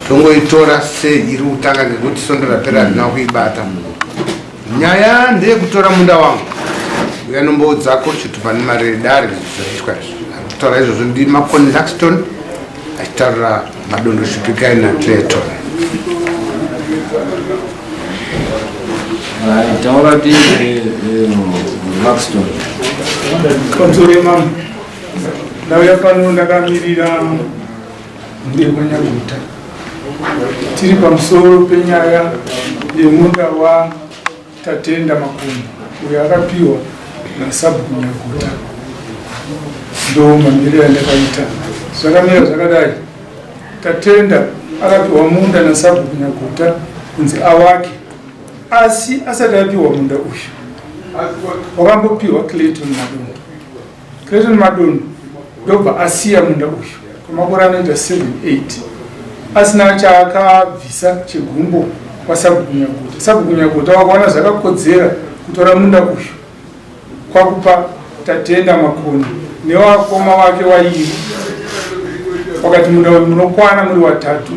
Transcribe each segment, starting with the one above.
Tongoitora seiri kutanga nekuti sondo rapera handina kuibata. Nyaya ndeyekutora munda wangu. Uya nombodzako chitupa nemari redare zvaitwa izvi. Kutaura izvozvo ndiMakoni Laxton achitaurira Madondo Shupikai naClayton. Taura tiine Laxton. Pamusoro yemambo, ndauya pano ndakamirira mhuri yekwaNyaguta. Tiri pamusoro penyaya yemunda waTatenda Makumbo uyo akapiwa nasabhuku Nyaguta. Ndo mamiriro andakaita. Zvakamira zvakadai, Tatenda akapiwa munda nasabhuku Nyaguta kunzi awake, asi asati apiwa munda uyu wakambopiwa Clayton Madondo. Clayton Madondo ndobva asiya munda uyu kwemakore anoita 7 8 asina chaakabvisa chegumbo kwasabhuku Nyaguta. Sabhuku Nyaguta wakaona zvakakodzera kutora munda uyu kwakupa Tatenda Makoni newakoma wake wairi, wakati munda uyu munokwana muri watatu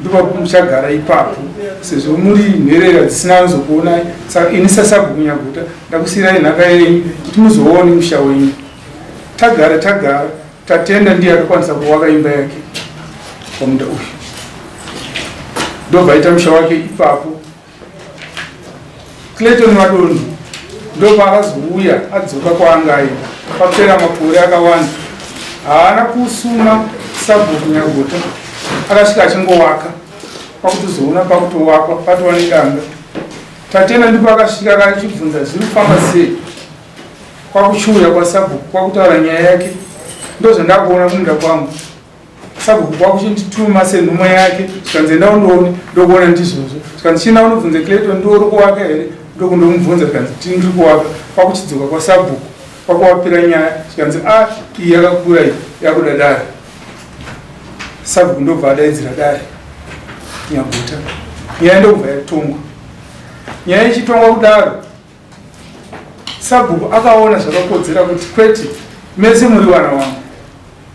ndipo muchagara ipapo sezvo muri nherera dzisina anozokuonai. Saka ini sasabhuku Nyaguta ndakusiirai nhaka yenyu kuti muzoone musha wenyu. Tagara tagara, Tatenda ndiye akakwanisa kuwaka imba yake pamunda uyu, ndobva aita musha wake ipapo. Clayton Madondo ndopaakazouya adzoka kwaanga aenda papera makore akawanda. Haana kusuma sabhuku Nyagota, akasvika achingowaka kwakutozoona pakutowakwa patova nedanga. Tatenda ndipo akasvika achibvunza zviri kufamba sei, kwakuchiuya kwasabhuku kwakutaura nyaya yake. Ndozvandakuona kumunda kwangu, sabhuku kwakuchindituma senhumwa yake, zvikanzi enda undoone. Ndokuona ndizvozvo, zvikanzi chienda unobvunze Clayton ndiwo uri kuwaka here? Ndokundomubvunza, zvikanzi tini ndiri kuwaka. Kwakuchidzoka kwasabhuku kwakuwapira nyaya, zvikanzi a iyi yakakura iyi, yakuda dare. Sabhuku ndobva adaidzira dare Nyaguta, nyaya ndokubva yatongwa. Nyaya ichitongwa kudaro, sabhuku akaona zvakakodzera kuti kwete, mese muri vana vangu,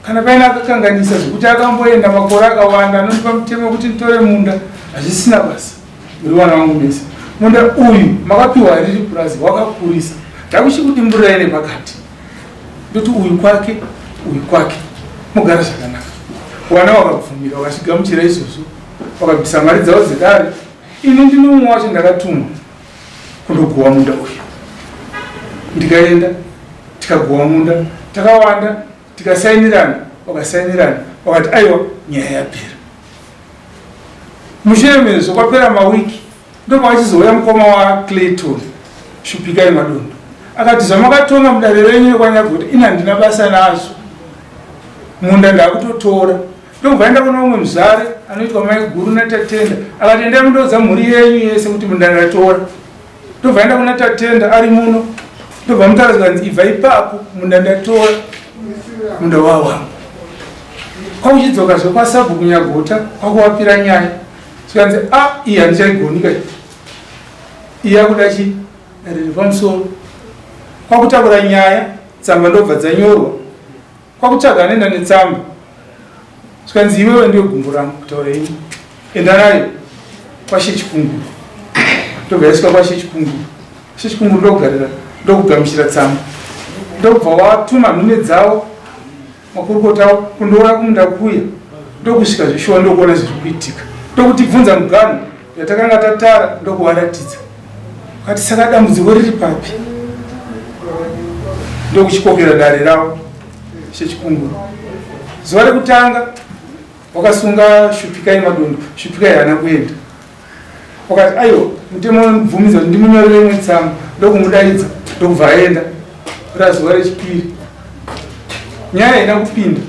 kana paine akakanganisa zvekuti akamboenda makore akawanda anondipa mutemo wekuti nditore munda, hazvisina basa, muri vana vangu mese. Munda uyu makapiwa riri purazi wakakurisa, ndakuchikudimburirai nepakati, ndoti uyu kwake, uyu kwake, mogara zvakanaka. Wana wakabvumira, wakazvigamuchira izvozvo, wakabvisa mari dzavo dzedare. Ini ndini umwe wacho ndakatumwa kundogowa munda uyu, ndikaenda tikagowa munda takawanda, tikasainirana, wakasainirana, wakati aiwa, nyaya yapera. Mushure mezvo kwapera mawiki ndopakachizouya mukoma waClayton Shupikai Madondo, akati zvamakatonga mudare renyu rekwaNyaguta ini handina basa nazvo, munda ndakutotora. Ndobva aenda kuna umwe muzvare anoitwa mai guru naTatenda, akati endai mundoudza mhuri yenyu yese kuti munda ndatora. Ndobva aenda kuna Tatenda ari muno, ndobva mutaura zvikanzi ibva ipapo, munda ndatora, munda wawangu. Kwakuchidzokazve kwasabhuku Nyagota kwakuvapira nyaya, zvikanzi a iyi handichaigoni kai, iyi yakuda chi dare repamusoro. Kwakutakura nyaya, tsamba ndobva dzanyorwa, kwakutsvaga anoenda netsamba, zvikanzi iwewe ndiyo gumbo rangu kutaura ini, enda nayo kwashe Chikunguru. Ndobva yasvika kwashe Chikunguru, She Chikunguru ndokugarira ndokugamuchira tsamba, ndobva watuma nhume dzavo makurukota avo kundoona kumunda kuya, ndokusvika zveshuwa ndokuona zviri kuitika, ndokutibvunza muganhu yatakanga tatara, ndokuvaratidza, kati saka dambudziko riri papi? Ndokuchikokera dare ravo Shechikunguru. Zuva rekutanga wakasunga Shupikai Madondo, Shupikai haana kuenda, wakati aiwa, mutemo unobvumidza kuti ndimunyorere imwe tsamba, ndokumudaidza, ndokubva aenda. Razuva rechipiri nyaya haina kupinda.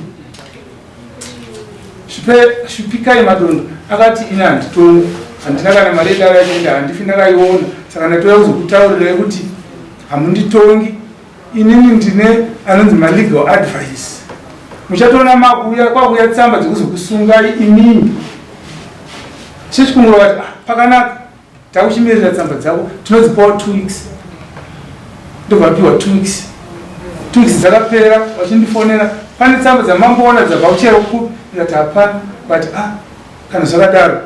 Shupikai Madondo akati ini handitongi, handina kana mari yedare yacho, ende handifi ndakaiona, saka ndatouya kuzokutaurirai kuti hamunditongi, inini ndine anonzi malegal advice, muchatoona makuuya kwakuuya tsamba dzekuzokusungai imimi. Chechikunguro vati ah, pakanaka, takuchimirira tsamba dzako, tinodzipawo 2 weeks. Ndobva apiwa 2 weeks. 2 weeks dzakapera, vachindifonera, pane tsamba dzamamboona dzabva kuchero kupi? Ndikati hapana. But ah, Kana zvakadaro,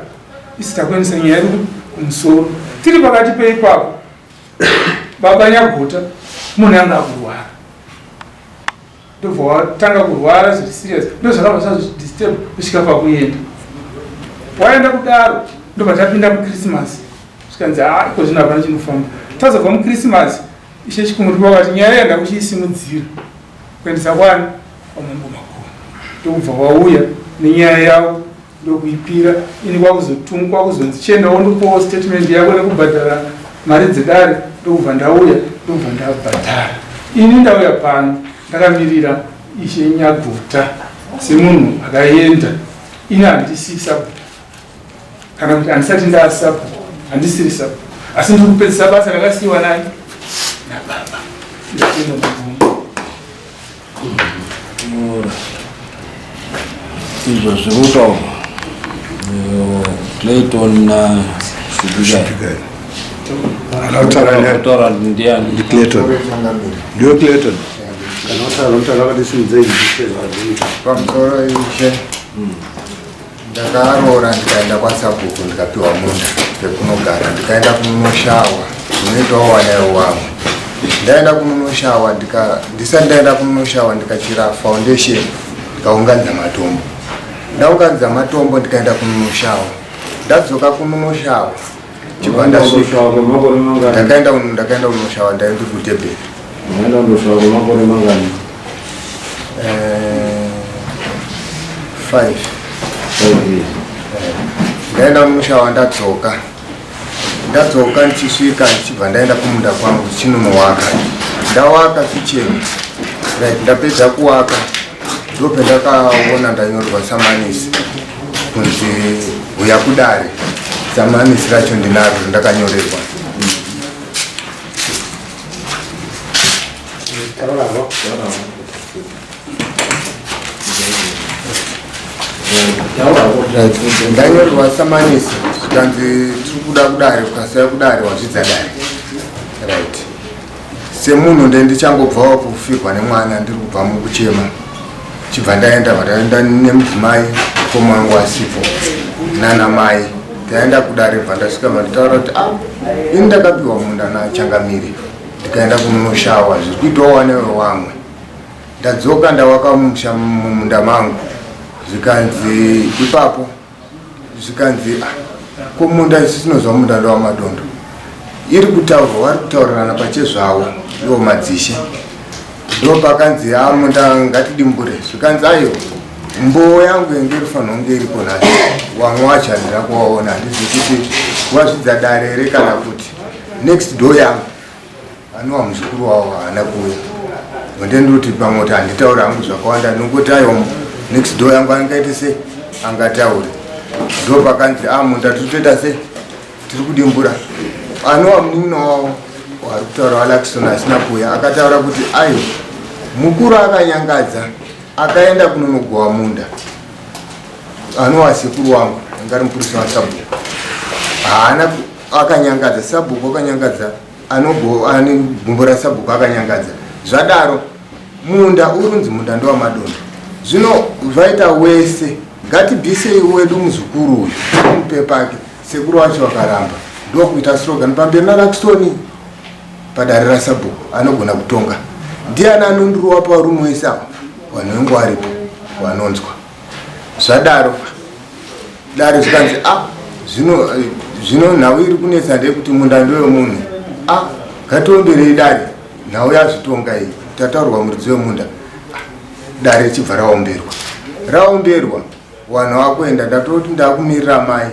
isi takuendesa nyaya yedu kumusoro. Tiri pakati peipapo, baba Nyagota munhu anga akurwara, ndobva watanga kurwara zviri serious, ndozvakabva zvazvidisturb kusvika pakuenda. Waenda kudaro, ndobva tapinda muChristmas, zvikanzi haa iko zvino hapana chinofamba. Tazobva muChristmas, Ishe Chikumurwa vakati nyaya yanda kuchiisimudzira kuendesa kwani kwamambo Makoni, ndokubva wauya nenyaya yavo ndokuipira ini kwakuzotungwa kwakuzonzi chienda wondopawo statement yako nekubhadhara mari dzedare, ndokubva ndauya ndokubva ndabhadhara. Ini ndauya pano ndakamirira Ishe Nyaguta semunhu akaenda. Ini handisi sabhuku, kana kuti handisati ndaasabhuku, handisiri sabhuku, asi ndiri kupedzisa basa rakasiyiwa nani nababa. Ndatenda mubvunzo. Izvo zviri kutaurwa Clayton na Shupikai. Kutaura ndiani? Ndi Clayton. Ndiwe Clayton. Kana utaura mutaura wakati simudzei. Pamusoro ishe, ndakaroora ndikaenda kwasabhuku ndikapiwa munda pekunogara, ndikaenda kunoshawa kunoitawo wanayo wamwe. Ndaenda kunonoshawa, ndisati ndaenda kunonoshawa ndikachera foundation, ndikaunganidza matombo. Ndaunganidza matombo ndikaenda kunonoshawa. Ndadzoka kunonoshawa chibva ndasvika. Ndakaenda ndakaenda kunoshawa, ndaenda kuDurban. Unoenda kundoshawa kwemakore mangani? 5. 5 years. Ndaenda kunoshawa, ndadzoka. Ndadzoka ndichisvika ndichibva ndaenda kumunda kwangu chinonovaka. Ndawaka kitchen. Right, ndapedza kuwaka ndopendakaona ndanyorwa samanisi kunzi huya kudare. Samanisi racho ndinaro ndakanyorerwa. Ndanyorerwa samanisi zvikanzi tiri kuda kudare, ukasaya kudare wazvidza dare. Right, semunhu nde ndichangobvawo kufirwa nemwana, ndiri kubva mukuchema, chibva ndaenda, vataenda nemudzimai, mukoma wangu asipo nana mai, taenda kudare. Bva ndasvika vanditaura kuti ah, ini ndakapiwa munda nachangamiri, ndikaenda kunoshawa, zviri kuitawo wane wamwe. Ndadzoka ndawaka musha mumunda mangu, zvikanzi ipapo zvikanzi ah, ko munda isu tinozwa munda ndowamadondo iri kutaurwa, vari kutaurirana pachezvavo ivo madzishe. Ndopakanzi a munda ngatidimbure, zvikanzi aiwa, mboo yangu yenge irifanira kunge iripo nhasi, wamwe wacho handina kuwaona, handizivi kuti wazvidza dare here kana kuti next door yangu anova muzukuru wavo haana kuuya. Ndendoti pamwe kuti handitauri hangu zvakawanda, nongoti aiwa, next door yangu angaite sei angataure. Ndo pakanzi a munda tiri kutoita sei, tiri kudimbura. Anova munin'ina wavo wari kutaura waLakison asina kuuya akataura kuti aiwa, mukuru akanyangadza akaenda kunonogowa munda, anova sekuru wangu anga ari mupurisa wasabhuku, haana akanyangadza sabhuku, akanyangadza ane gumbo rasabhuku akanyangadza. Zvadaro munda urunzi munda ndowamadondo, zvino vaita wese ngatibvisei wedu muzukuru uyu mupe pake. Sekuru wacho vakaramba, ndokuita slogan pamberi naLakisoni padare rasabhuku, anogona kutonga ndiani, anondirowa pavarume wese ava, vanhu vengu varipo vanonzwa. Zvadaro dare zvikanzi a ah, zvino zvino nhau iri kunetsa ndeyekuti munda ndewemunhu, a ah, ngatiomberei dare, nhau yazvitonga iyi, tataurwa muridzi wemunda. Ah, dare chibva raomberwa, raomberwa vanhu vakuenda. Ndatoti ndakumirira mai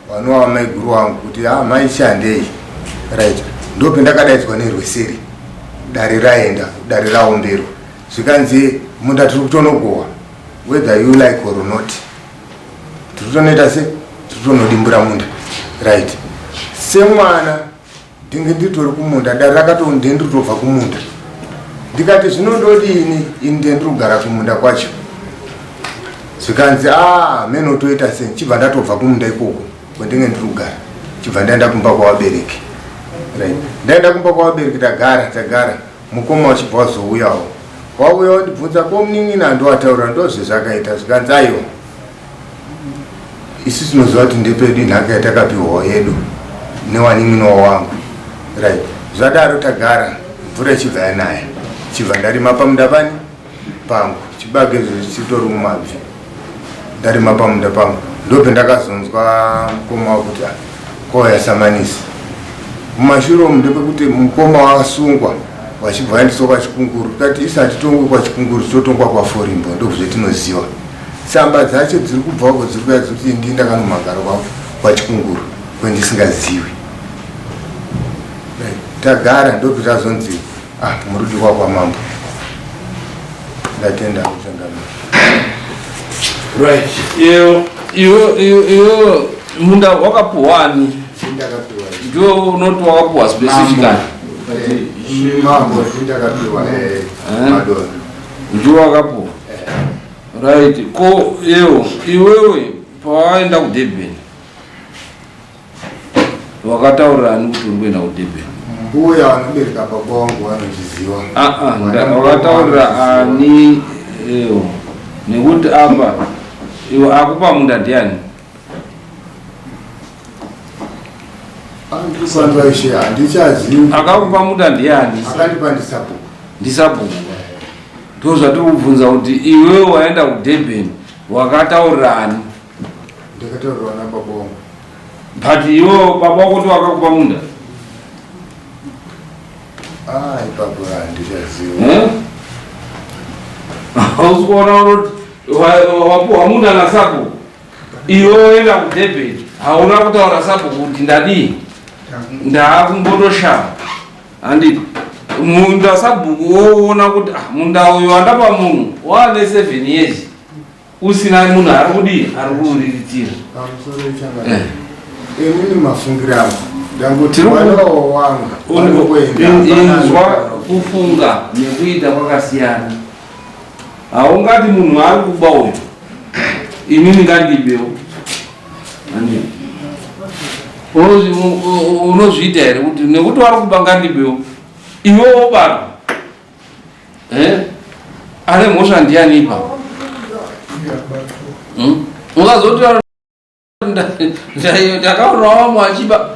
vanova maiguru wangu kuti a mai shandei. Right, ndopendakadaidzwa nerweseri, dare raenda, dare raomberwa, zvikanzi munda tiri kutonogohwa whether you like or not, tiri kutonoita se tiri kutonodimbura munda. Right, semwana ndinge nditori kumunda, dare rakato ndendiri tobva kumunda, ndikati zvino ndodini ini, ndendiri kugara kumunda kwacho. Zvikanzi a mene toita sei, chibva ndatobva kumunda ikoko kwandinge ndiri kugara, chibva ndaenda kumba kwavabereki. Right, ndaenda kumba kwavabereki, tagara tagara, mukoma wachibva wazouyawo, wauya wandibvunza ko munin'ina ndowataura ndozvezvakaita. Zvikanzi aiwa. Isu tinoziva kuti ndepedu, inhaka yatakapiwawo yedu newanin'ina wangu. Right, zvadaro tagara, mvura ichibva yanaya, chibva ndarima pamunda pani pangu, chibage zvichitori mumabvi, ndarima pamunda pangu. Ndopendakazonzwa mukoma wakuti, "Ah, kwauya samanisi." Mumashure umu ndepekuti mukoma wasungwa, wachibva waendeswa kwaChikunguru. Tati isi hatitongwe kwaChikunguru, totongwa kwaForimbo, ndokuzvetinoziva. Tsamba dzacho dziri kubva uko dziri kuya dzikuti ndii ndakanomhangara kwaChikunguru kwendisingazivi. Tagara, ndopetazonzi, ah, muri kwamambo. Ndatenda, kuchangamira. Right, iyo iyo iyo iyo munda wakapuhwa ani? Ndakapiwa. Ndiwo unoti wakapuhwa specifically? Mambo, ndakapiwa madona. Ndiwo wakapuhwa, right. Ko iwo iwewe pawaenda kuDurban wakataurira ani kuti uri kuenda kuDurban? Mbuya vanobereka baba vangu vanozviziva. Ah, ah, wakataurira ani ewo? Nekuti apa iwe akupa munda ndiani? Andikwanzwa ishe, handichazivi. Akakupa munda ndiani? Akandipa ndisabhuku. Ndisabhuku. Ndo zvatiri kubvunza kuti iwewe waenda kuDurban wakataurira ani? Ndakataurirwa nababa vangu. But iwe baba wako ndi wakakupa munda? Ah, ipapo handichaziva. Eh? Hausi kuona unoti wapuhwa munda nasabhuku, iwe woenda kuDurban, hauna kutaura sabhuku kuti ndadii, ndaakumbotoshama, handiti? Munda sabhuku woona kuti, ah, munda uyu wandapa munhu waane 7 years usina munhu ari kudii, ari kuuriritira. Pamusoro changamire, inini mafungiro angu ndangoti Tiri mwanawo wangu arikuenda. Inzwa, kufunga nekuita kwakasiyana. Haungati munhu ari kuba uyu, inini ngandibewo. Handiti? Unozviita here kuti nekuti wari kuba ngandibewo, iwe wobatwa? Eh? Ane mhosva ndiani ipapo? Ungazoti ndakaona vamwe achiba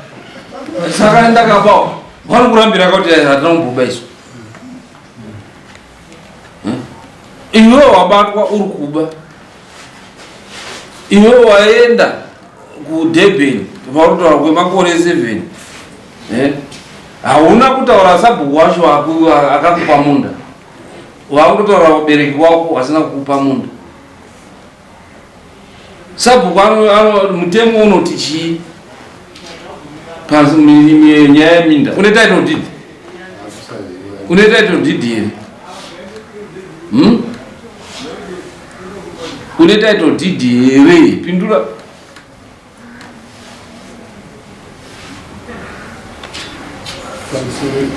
saka ndakabawo, vanokurambira kuti hatina kumboba isu. Iwe wabatwa uri kuba, iwe waenda kuDurban pauri kwemakore 7, eh? Hauna kutaura sabhuku wacho akakupa munda, wakutotaura vabereki wako vasina kukupa munda. Sabhuku mutemo unoti chii panyaya yeminda? Une title deed? Une title deed here? Une title deed here? Pindura.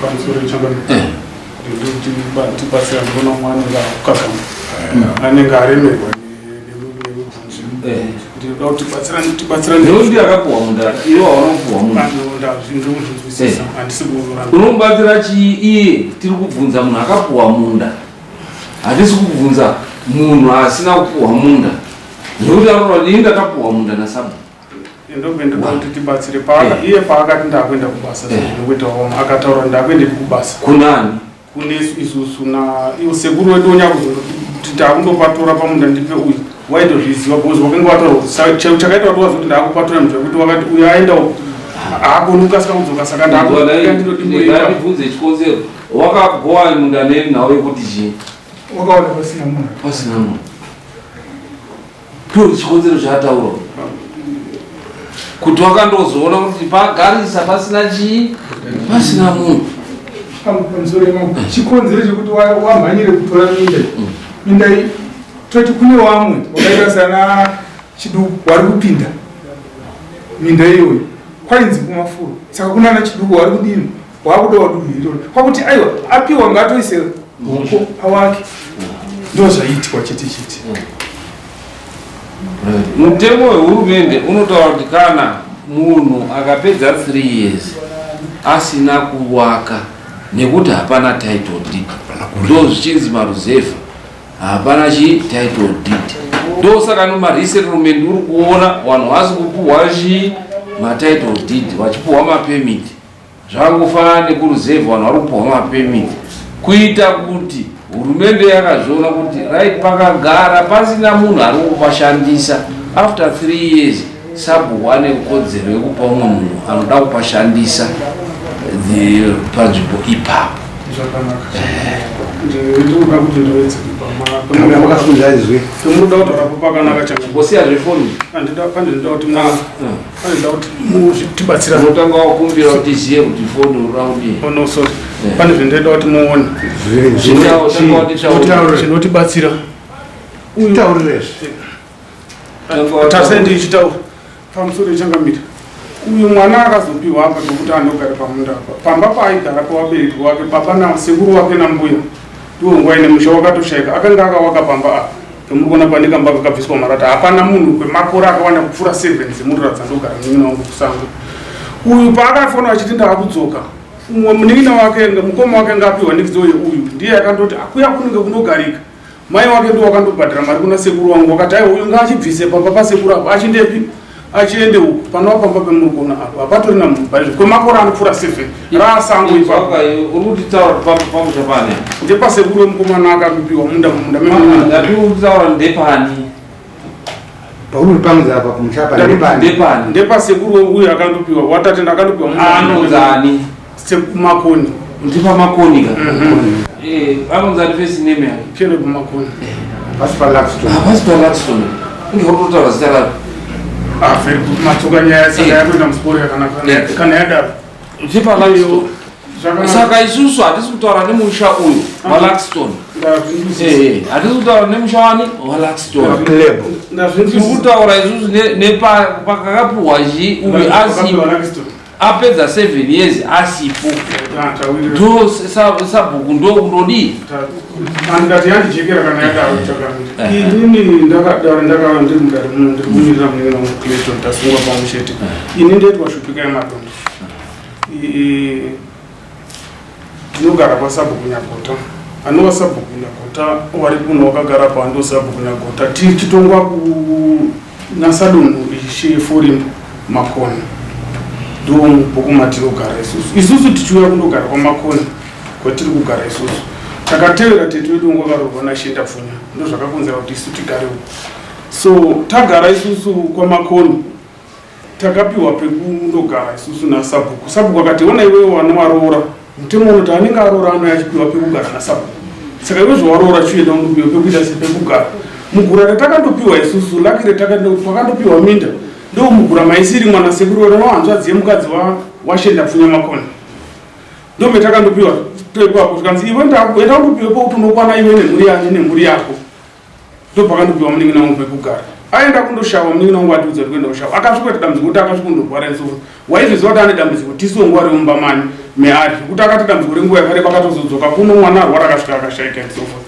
Pamusoro changamire, ndikuti tibatsira, ndikuona umwe anenge akukakama, anenge aremerwa nemibvunzo. Ndinoda kuti tibatsirane. Nekuti akapuhwa munda, iwe hauna kupuhwa munda. Ndikuzvinzwisisa, handisi kuramba. Unomubatsira chii iye? Tiri kubvunza munhu akapuhwa munda, hatisi kubvunza munhu asina kupuhwa munda, nekuti anotaura ini ndakapuhwa munda nasabhuku. Ndobve ndoda kuti tibatsire paaka iye paakati ndakuenda kubasa, sezvinokuita wamwe, akataura kuti ndakuendepi kubasa. Kunani? Kune isusu na iwo sekuru wedu onyakuzoti takundopatora pamunda ndipe uyu, waitozviziva because wakanga wataura kuti chakaita kuti wazoti ndaakupatora mzva kuti wakati uyu aenda uku haakoni kukasika kudzoka, saka ndakundodimboita. Ndibvunze chikonzero wakagowa munda nenhau yekuti chii? Wakaona pasina munhu. Pasina munhu, ndo chikonzero chaataura kuti wakandozoona kuti pagarisa pasina chii, pasina munhu. Pamusoro imomo, chikonzero chekuti wamhanyire kutora minda iyi, minda iyi toti kune wamwe wakaita sana Chiduku wari kupinda minda iyoyo, kwainzi kumafuro, saka kunana Chiduku wari kudini, wakudawa dunhu iroro, kwakuti aiwa, apiwa ngatoise ruoko pawake. Ndo zvaiitwa chete chete. Mutemo wehurumende unotaura kuti kana munhu akapedza 3 years asina kuwaka nekuti hapana title deed, ndo zvichinzi maruzevha hapana chi title deed. Ndosaka nemaresettlement uri kuona vanhu vasi kupuhwa chii matitle deed, vachipuhwa mapermit. Zvangofanana nekuruzevha, vanhu vari kupuhwa mapermit kuita kuti hurumende yakazviona kuti right, pakagara pasina munhu ari kupashandisa after 3 years, sabhuku ane kodzero yekupa umwe munhu anoda kupashandisa panzvimbo ipapo. Zvakanaka, ndinoda kuti ndiwedzere. Makafunza izwi. Tomunoda kutaurapo pakanaka changu. Ngosiya zvefoni. Handida, pandinoda kuti pandinoda kuti muzvitibatsira. Unotanga wakumbira kuti tizive kuti foni urira kudii. Oh no, sorry, pane zvendinoda kuti muone. Zvinotibatsira. Taurirezve. Tasei ndichitaura pamusoro ichangamira. Uyu mwana akazopiwa apa pekuti anogara pamunda apa, pamba paaigara pavabereki wake, baba nasekuru wake nambuya, ndiwo nguva ine musha wakatoshaika. Akanga akawaka pamba apa pemuri kuona pane kamba kakabviswa marata, hapana munhu kwemakore akawanda kupfuura 7 dzemurira dzandogara munin'ina wangu kusango. Uyu paakafona achiti ndaakudzoka, umwe munin'ina wake, mukoma wake anga apiwa nekidzo yeuyu, ndiye akandoti akuya kunenge kunogarika. Mai wake ndiwo wakandobhadhara mari kuna sekuru wangu, wakati aiwa, uyu ngaachibvise pamba pasekuru apo, achindepi, achiende uku panova pamba pemuri kuona apo, hapatorina munhu paizvo kwemakore anopfuura 7 raasango ipapo. Uri kutitaura pamusha pane? Ndepasekuru wemukomana akandopiwa munda mumunda. Ndati uri kutaura ndepani? Pauri pamudza apa kumusha apa ndepani? Ndepani? Ndepasekuru uyu akandopiwa, watatenda, akandopiwa munda. Anonzani? Makoni. Ndipamakoni ka? Anonzani first name yake? Caleb Makoni. Pasi paLaxton. Hapasi paLaxton, inge uri kutotaura zita rako. Ah, very good, matsoka nyaya saka yakuenda musiporo yakanaka kana yadaro. NdipaLaxton. Zvakanaka. Saka isusu hatisi kutaura nemusha uyu waLaxton. Ndazvinzwisisa. Hatisi kutaura nemusha wani waLaxton. Club. Tiri Ndazvinzwisisa. kutaura isusu nepakakapuhwa chi uyu asipo. Akapiwa Laxton. Apedza 7 years asipo. Ah, tawirira. Ndo sabhuku ndo kundodii? Andati yandijekera kana yadaro chakamira. Inini ndakadaro, ndakava ndiri mudare muno, ndiri kumirira munin'ina wangu Clayton, tasungwa pamwe chete. Ini ndoitwa Shupika yeMadondo. Ndinogara kwasabhuku Nyagota, anova sabhuku Nyagota wari kuno wakagara pa, ndo sabhuku Nyagota, tichitongwa kunasadunhu Ishe Forim Makoni, ndo mubhuku matinogara isusu. Isusu tichiuya kundogara kwaMakoni kwatiri kugara isusu, takatevera tete wedu wangu wakarorwa naShenda Pfunya, ndo zvakakonzera kuti isu tigare uku. So tagara isusu kwaMakoni, takapiwa pekundogara isusu nasabhuku. Sabhuku akati, ona iwewe wanowaroora, mutemo unoti anenge aroora anouya achipiwa pekugara nasabhuku, saka iwe zvawaroora chienda undopiwa pekuita sepekugara. Mugura ratakandopiwa isusu laki retakandopiwa minda ndo mugura maisiri mwana sekuru wedu hanzvadzi yemukadzi waShenda Pfunya Makoni, ndo metakandopiwa toipapo. Zvikanzi iwe enda undopiwe pokuti unokwana iwe nemhuri yani nemhuri yako. Ndo pakandopiwa munin'ina wangu pekugara. Aenda kundoshawa munin'ina wangu, atiudza kuti kuenda kushawa, akasvika kuti dambudziko kuti akasvika kundorwara nesofo. Waizviziva kuti ane dambudziko tisiwo nguva remumba mani meari, zvekuti akati dambudziko renguva yakareba, akatozodzoka kuno mwana arwara, akasvika akashaika and so forth.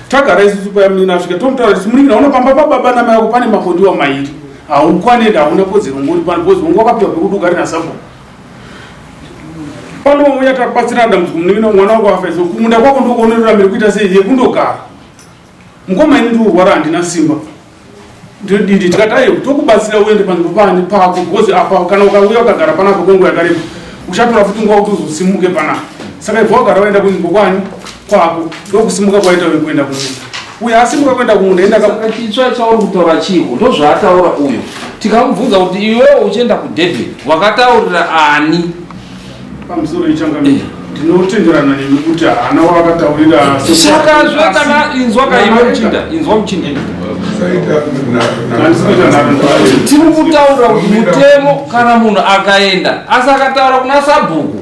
Tagara isusu paya, munin'ina asvika, tomutaura kuti munin'ina uno pamba pababa namai vako pane makondiwa mairi, haukwani ende hauna kodzero ngori pano, because wangu wakapiwa pekuti ugare nasabhuku panouya takubatsirana dambudziko. Munin'ina mwana wako afa izvo, kumunda kwako ndokuonerera kuita sei yekundogara. Mukoma, ini ndikurwara, handina simba, ndodidi? Tikati aiwa, tokubatsira uende panzvimbo pani pako, because apa kana ukauya ukagara panapa kwenguva yakareba, uchatora futi nguva kuti uzosimuke panapa. Saka ibva wagara waenda kunzvimbo kwani kwako. Ndokusimuka kwaita uyu kuenda kumunda. Uyo asimuka kuenda kumunda enda Saka chitsva chauri kutaura chiko? Ndo zvaataura uyo. Tikamubvunza kuti iwewe uchienda kuDurban wakataurira ani? Pamusoro ichangamira, ndinotenderana nemi kuti haana waakataurira. Saka zve kana inzwa kaiwe muchinda, inzwa muchinda. Handisi kuita nharo. Tiri kutaura kuti mutemo, kana munhu akaenda asi akataura kuna sabhuku,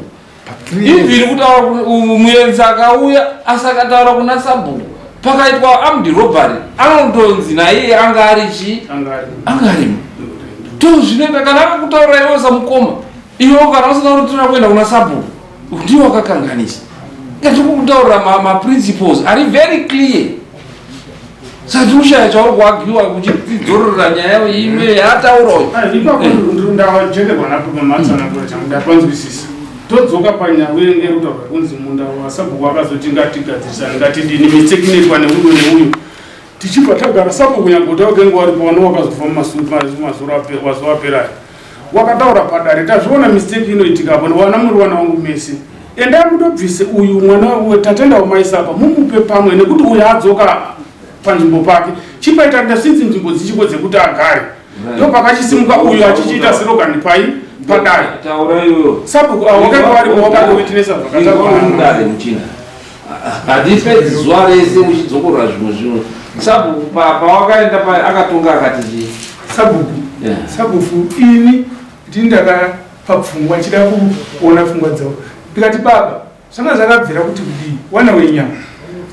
even kutaura muenzi akauya asi akataura kuna sabhuku, pakaitwa armed robbery, anondonzi naiye anga ari chii? Anga arimo. To zvinoita kana akakutaurira iwe samukoma, iwe kana usina kutotora kuenda kuna sabhuku, ndiwo wakakanganisa. Ngatiri kukutaurira maprinciples ari very clear, saka tinoshaya chauri kuagiwa kuchidzororera nyaya ime yaataura uyu. Ipapo ndajekerwa napo pamatsanangura changu, ndapanzwisisa. Todzoka panyaya yenge kutaura kunzi munda wasabhuku akazoti ngatigadzirisane, ngatidini, mistake inoitwa neuyo neuyo. Tichibva tagara sabhuku Nyagota wakenge waripo wano wakazofa mumazuva aperayo. Wakataura padare tazviona mistake inoitika apo wana muri wana wangu mese. Endai mutobvise uyu mwana Tatenda wamaisa apa mumupe pamwe nekuti uyu adzoka panzvimbo pake. Chipaita ndasinzi nzvimbo dzichiko dzekuti agare. Ndo pakachisimuka uyu achichiita slogan pai padare. Taura iwewe. Sabhuku avo wakanga waripo wakatowitnessa zvakataurwa. Mudare muchinda. Hatipedzi zuva rese uchidzokorora zvimwe zvinhu. Sabhuku pawakaenda pa akatonga akati chii? Sabhuku. Yeah. Sabhuku ini ndini ndakapa pfungwa nchida kuona pfungwa dzavo. Ndikati baba zvanga zvakabvira kuti kudii wana wenyama.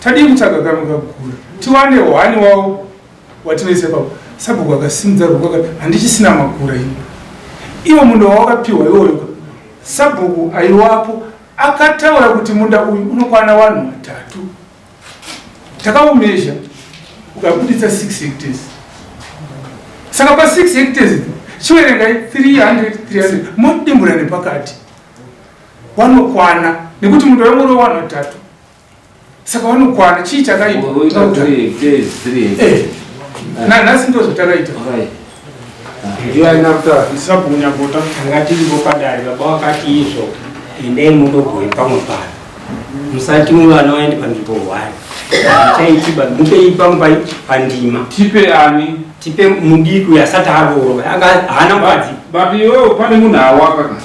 Tadii kutsvaga kamwe kagura tiwane hwani wawo watinoisa ipapo. Sabhuku akasimudza ruoko akati handichisina magura ini. Iwo munda wawakapiwa iwoyo sabhuku aiwapo akataura kuti munda uyu unokwana vanhu vatatu. Takaumezha ukabuditsa 6 hectares. Saka pa 6 hectares chiverengai 300 300 modimbura nepakati wanokwana nekuti munda wemuri wevanhu vatatu saka vanokwana. Chii chakaipa? Nanhasi ndo zvatakaita. Sabhuku Nyagota tanga tiripo padare, baba wakati izvo endai mundogoe pamwe pano, musati muvana vaende panzvimbo hwani chaitiba mupei pamwe pandima. Tipe ani? Tipe mudiki uyo asati aroorwa, haana mukadzi. But iwewe pane munhu awaka ka?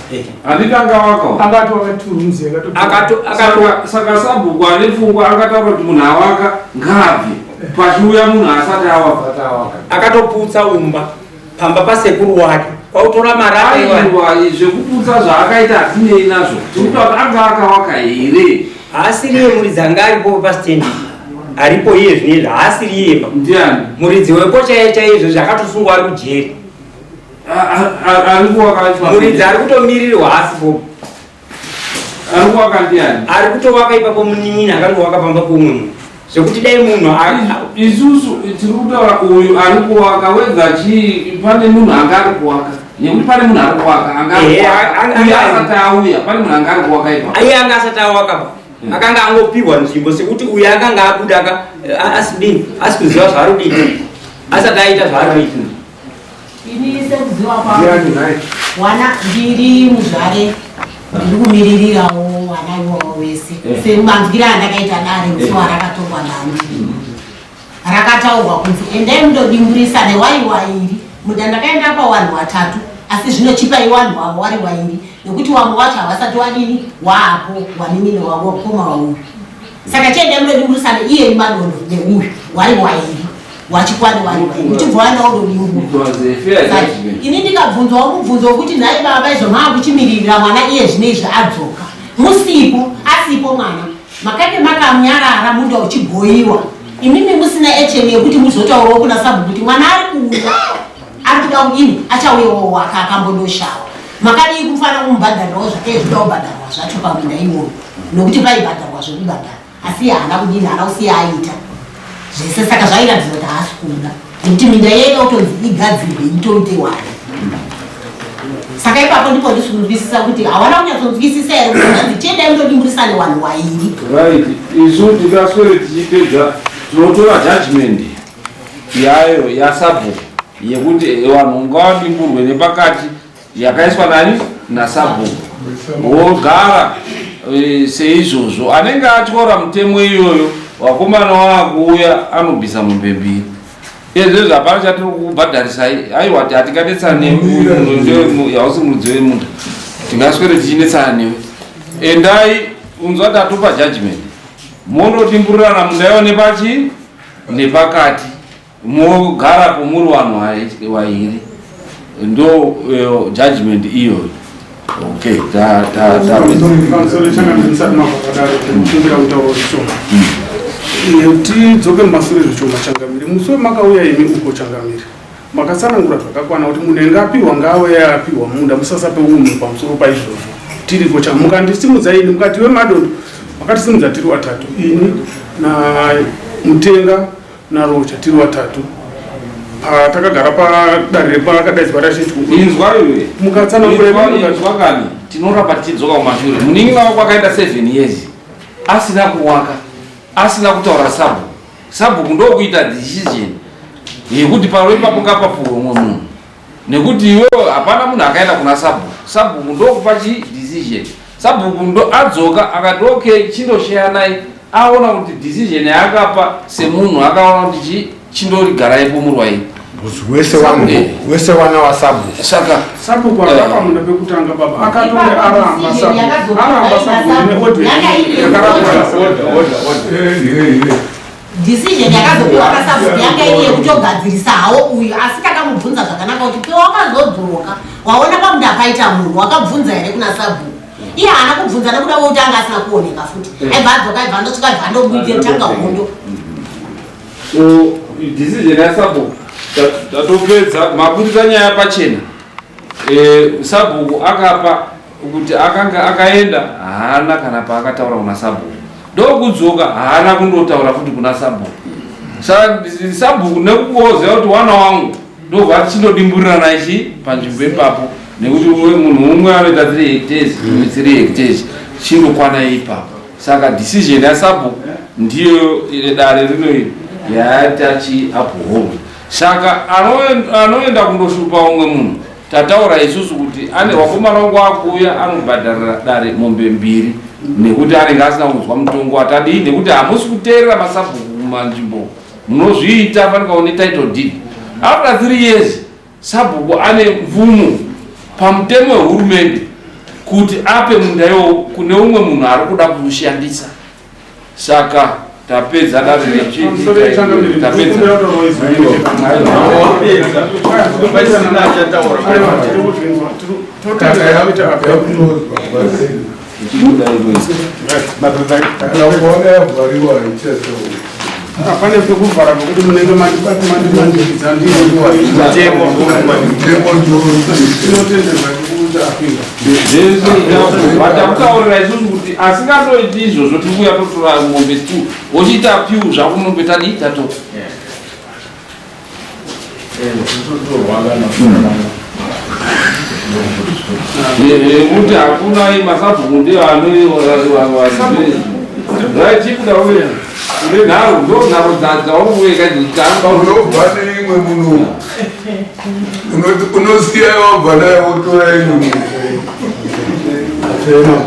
Handiti angawaka? Akati wakaturunzi akati. Saka sabhuku ane pfungwa akataura kuti munhu awaka ngaabve pachiuya munhu asati awaka. Akatoputsa umba pamba pasekuru wake kwautora marara. Aiwa, zvekuputsa zvaakaita hatinei nazvo. Tikuta kuti anga akawaka here? Haasiriye muridzi anga aripo pastendi aripo iye zvinezvi, haasiri iye ndiani muridzi wepo chaiye chaiye izvozvi akatosungwa ari kujeri. Ari kuwaka muridzi ari kutomirirwa haasipo. Ari kuwaka ndiani? Ari kutovaka ipapo munin'ina akandowaka pamba pomwe munhu zvekuti dai munhu isusu tiri kutaura uyu ari kuwaka wega chii, pane munhu anga ari kuwaka nekuti pane munhu ari kuwaka anga uyu asati auya, pane munhu anga ari kuwaka ipapo. Iye anga asati awaka, akanga angopiwa nzvimbo sekuti uyu akanga abuda asidini asi kuziva zvaari kuita asati aita zvaari kuita. Ini sekuziva kwangu wana ndiri muzvare ndiri kumiririrawo wana ivovo wese semanzwira andakaita dare musi warakatongwa nani rakataurwa kunzi endai mundodimburisa newai wairi munda. Ndakaenda pawanhu watatu asi zvino chipai wanhu wavo wari wairi nekuti wamwe wacho havasati wadini waapo waninini wavo wakoma wauyu, saka chiendai mundodimburisana iyeni Madondo neuyu wari wairi wachikwani wari wairi uchibva wanaododimbura. It was a fair judgment. Ini ndikabvunzwawo mubvunzo wekuti nhai baba, izvo maakuchimiririra mwana iye zvino izvi adzoka musipo asipo mwana makange makamnyarara munda uchigoyiwa imimi musina action yekuti muzotaurawo kuna sabhuku kuti mwana ari kuuya ari kuda kudini achauyawo waka akambondoshawa. Makadii kufanira kumubhadharirawo zvake zvida kubhadharwa zvacho paminda iwoyo nokuti paibhadharwa zvekubhadhara, asi haana kudini, haana kusiya aita zvese, saka zvairatidza kuti haasi kuda nekuti minda yaida kutonzi igadzirwe itoite wani. Saka ipapo ndipo ndisikunzwisisa kuti hawana kunyatsonzwisisa here kuti zvanzi chiendai mundodimburisane vanhu wairi. Right, isu tikaswere tichipedza tinotora judgment yayo yasabhuku yekuti vanhu ngavadimburwe nepakati yakaiswa nani nasabhuku wogara seizvozvo. Anenge atyora mutemo iyoyo wakomana waakuuya anobvisa mombe mbiri. Izvezvi hapana chatiri kubhadharisai, aiwa, hatinganetsana newe, hausi muridzi wemunda, tingaswere tichinetsana newe. Endai unzwa tatopa judgment mondodimburirana munda iwo nepachi nepakati mogarapo muri vanhu wairi. Ndo judgment iyoyo. Okay, tapedza. Pamusoro changamire, mabva padare kukumbira kutaura zvishoma. Tidzoke mumasure zvishoma changamire. Musi wemakauya imi uko changamire makatsanangura zvakakwana kuti munhu enge apiwa ngaauye apiwa munda, musasape umwe munhu pamusoro paizvozvo. Tiriko cha mukandisimudza ini mukati wemadondo makatisimudza tiri watatu, ini naMutenga naRocha tiri watatu, patakagara padare reparakadaidzwa rachityu. Inzwa iwe. Mukatsanangura imi Inzwa kani, tinoramba tichidzoka kumashure. Munin'ina wako akaenda 7 years asina kuwaka, asina kutaura sabhuku. Sabhuku ndokuita decision yekuti paro ipapo ngapapuwe umwe munhu nekuti iwewe hapana munhu akaenda kuna sabhuku. Sabhuku ndokupa chi decision. Sabhuku ndo adzoka akati okay, chindosheyanai. Aona kuti decision yaakapa semunhu akaona kuti chi chindorigaraipo murwai wese wangu wese wana wasabhuku. Saka sabhuku akapa munda pekutanga baba akatonge aramba sabhuku aramba sabhuku neorder yakaramba. Decision yakazopiwa kasabhuku yanga iri yekutogadzirisa hawo uyu, asi takamubvunza zvakanaka kuti pewakazodzoka waona pamunda paita munhu, wakabvunza here kuna sabhuku? Iye haana kubvunza nekuda kwekuti anga asina kuoneka futi. Aibva adzoka, aibva andosvika, aibva andomuite tanga hondo. So decision yasabhuku tatopedza, mabudisa nyaya pachena. Sabhuku akapa kuti akanga akaenda haana kana paakataura kuna sabhuku, ndokudzoka haana kundotaura futi kuna sabhuku. Sabhuku nekungoziva kuti wana wangu ndobva tichindodimburirana ichi panzvimbo ipapo, nekuti munhu umwe anoita 3 hectares, imwe 3 hectares, chindokwana ipapo. Saka decision yasabhuku ndiyo dare rino iri yaatachi uphold. Saka anoenda kundoshupa umwe munhu, tataura isusu kuti ane wakomana wangu akuuya anobhadharira dare mombe mbiri nekuti anenge asina kunzwa mutongo atadii, nekuti hamusi kuteerera masabhuku kumanzvimbo munozviita. Fanika une title deed after 3 years, sabhuku ane mvumo pamutemo wehurumende kuti ape munda iwowo kune umwe munhu ari kuda kuushandisa. Saka tapedza dare rechitapedza. Pane pekuvhara pekuti munenge mandimandikidza ndinotenderwa kuti apinda. Vatakutaurira isusu kuti asingatoiti izvozvo, tiri kuuya totora mombe 2 wochiita piu zvako mombe tadii tatora. Kuti hakuna masabhuku ndio anochibuda uye une nharo, ndo nharo dzaurikuweka. Unobva neimwe muno, unosiya wabva naye wotora imwe. Munhu.